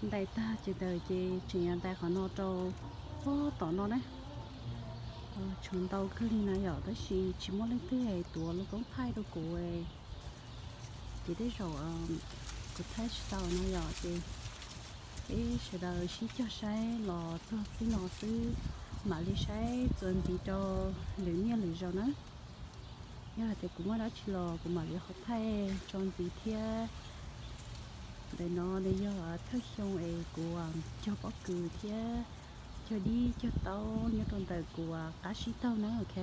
Ntais tag ces ntawd ces tseem yuav ntais qhov no rau pog tom no na. Tshuav ntau kawg li no yom, tab sis tsis muaj leej twg es tuav lub koob thaij rau kuv, ces tej zaum kuv thaij tsis tau no yom, ces peb sawv daws sib cog saib los txog txij no xwb, mam li saib txuas ntxiv rau lwm niaj lwm zaus na. Yog hais tias kuv muaj dab tsi los kuv mam li ho thaij tso ntxiv thiab. Ntawm no nws yog thawj xyoo es kuv cog pob kws thiab cog dib cog taub nyob rau ntawm kuv qab sib taug na, ok.